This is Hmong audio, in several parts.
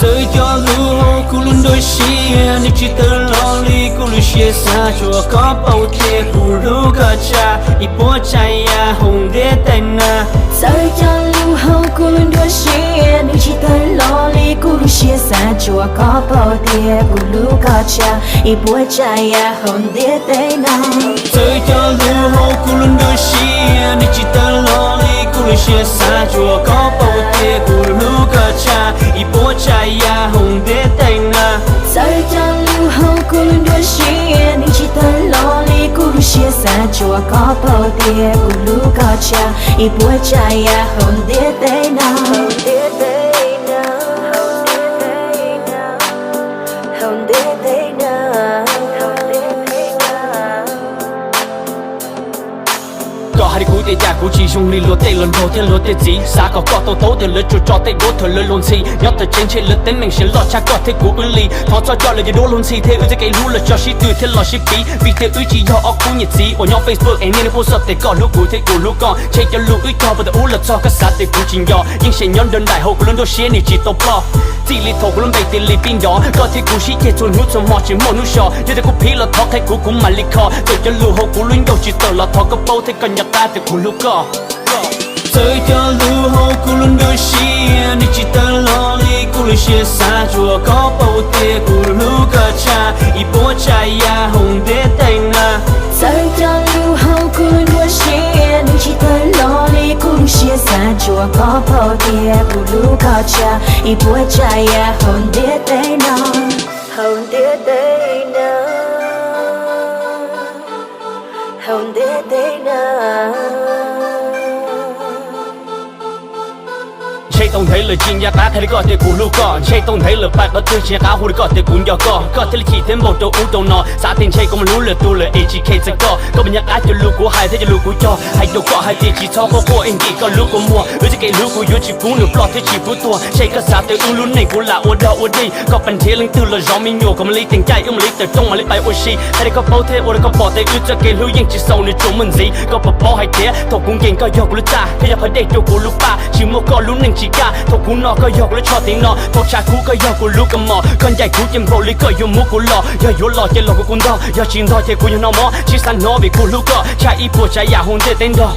Txawm cov lus hauv kuv lub nruab siab nws tsis tawm los li kuv lub siab xav, tsuas koj paub tias kuv hlub koj tshaj ib puas tsav yam hauv ntiaj teb na. Txawm cov lus hauv kuv lub nruab siab nws tsis tawm los li kuv lub siab xav, tsuas koj paub tias kuv hlub koj tshaj ib puas tsav yam hauv ntiaj teb na. Txawm cov lus hauv kuv lub nruab siab nws tsis tawm los li kuv lub siab xav, tsuas koj paub tias kuv hlub koj tshaj ib puas tsav yam hauv ntiaj teb na. Txawm cov lus hauv kuv lub nruab siab nws tsis tawm los li kuv lub siab xav, tsuas koj paub tias kuv hlub koj tshaj ib puas tsav yam hauv ntiaj teb no. Koj hais rau kuv tias cas kuv tsis zoo li luag tej los nraug thiab luag tej txiv. Xav kom koj to taub tias lawv tsuas tso tej duab thaum lawv luag ntxhi. Nyob tawm tsev ntshe lawv teeb meem siav loj tshaj koj thiab kuv wb li. Thov txhob coj lawv cov duab luag ntxhi thiab wb tej kev hlub los tso sib tw thiab los sib piv, vim tias wb tsis yog ob khub niam txiv uas nyob Facebook es niaj hnub post xov tias koj hlub kuv thiab kuv hlub koj. Ntshe cov lus wb cog puag thaum ub los txog koj xav tias kuv tsis nco, yeej seem nyob nrog nraim hauv kuv lub nruab siab nws tsis tau ploj. Txij li thaum kuv lub npe tias Lis Pij Nrov, koj thiab kuv sib ceg txhua hnub txhua hmo tsis muaj hnub so. Yog tias kuv phiv los thov qhia kuv, kuv mam li kho. Txawm cov lus hauv kuv lub ncauj tsis tawm los thov koj paub thiab koj nco qab tias kuv hlub koj. Txawm cov lus hauv kuv lub nruab siab nws tsis tawm los li kuv lub siab xav, tsuas koj paub tias kuv hlub koj tshaj ib puas tsav yam hauv ntiaj teb na. Txawm cov lus hauv kuv lub nruab siab nws tsis tawm los li kuv lub siab xav, tsuas koj paub tias kuv hlub koj tshaj ib puas tsav yam hauv ntiaj teb no. Hauv ntiaj teb no, hauv ntiaj teb no. Ntshe tau ntev lawm tsis nco qab qhia li koj tias kuv hlub koj. Ntshe tau ntev lawm pais qhov twg tsis nco qab hu li koj tias kuv nco koj. Koj thiaj li chim thiab npau rau ub rau no, xav tias ntshe koj mus hlub lwm tus lawm es tsis khe txog koj. Koj puas nco qab cov lus kuv hais thiab cov lus kuv cog, hais rau koj hais tias tsis txhob quaj quaj ib nkim koj lub kua muag. Wb txoj kev hlub kuv yuav tsis pub nws ploj thiab tsis pub tuag. Ntshe koj xav tias wb lub neej kuv lam ua dog ua dig, koj pab nrhiav leej twg los zov me nyuam kom mam li teem caij wb mam li tawm rooj mam li pais ua si. Hais rau koj paub thiab ua rau koj pom tias wb txoj kev hlub yeej tsis xaus nws tsuas muaj ntxiv. Koj puas paub hais tias thaum kuv nkees koj yog kuv lub txaj, koj yog qhov dej rau kuv lub paj, tsis muaj koj lub neej tsis kaj. Thaum kuv no koj yog kuv lub tsho tiv no, thaum tshav kub koj yog kuv lub kaus mom. Koj ncaim kuv ces npaum li koj yuav muab kuv los, yog yuav los ces los kuv kuv ntog, yog tsis ntog ces kuv yog noj mov. Tsis xav hnov vim kuv hlub koj tshaj ib puas tsav yam hauv ntiaj teb nrog.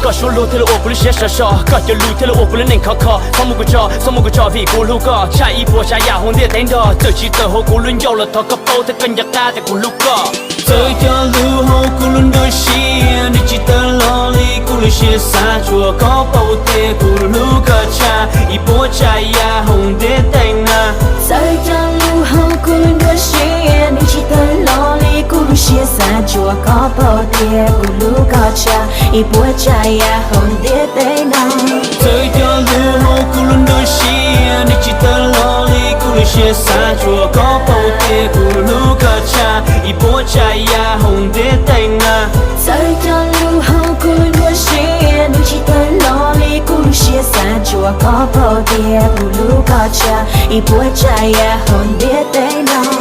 Koj suab luag thiaj li ua kuv lub siab sov so, koj cov lus thiaj li ua kuv lub neej khov kho. Txhob muab kuv tso, txhob muab kuv tso vim kuv hlub koj tshaj ib puas tsav yam hauv ntiaj teb nrog. Txawm tsis tawm hauv kuv lub ncauj los thov koj paub thiab koj nco qab tias kuv hlub koj. Txawm cov lus hauv kuv lub nruab siab nws tsis tawm los li kuv lub siab xav, tsuas koj paub tias kuv hlub koj tshaj ib puas tsav yam hauv ntiaj teb na. Txawm cov lus hauv kuv lub nruab siab nws tsis tawm los li kuv lub siab xav, tsuas koj paub tias kuv hlub koj tshaj ib puas tsav yam hauv ntiaj teb no. Txawm cov lus hauv kuv lub nruab siab nws tsis tawm los li kuv lub siab xav, tsuas koj paub tias kuv hlub koj tshaj ib puas tsav yam hauv ntiaj teb na. Txawm cov lus hauv kuv lub nruab siab nws tsis tawm los li kuv lub siab xav, tsuas koj paub tias kuv hlub koj tshaj ib puas tsav yam hauv ntiaj teb no.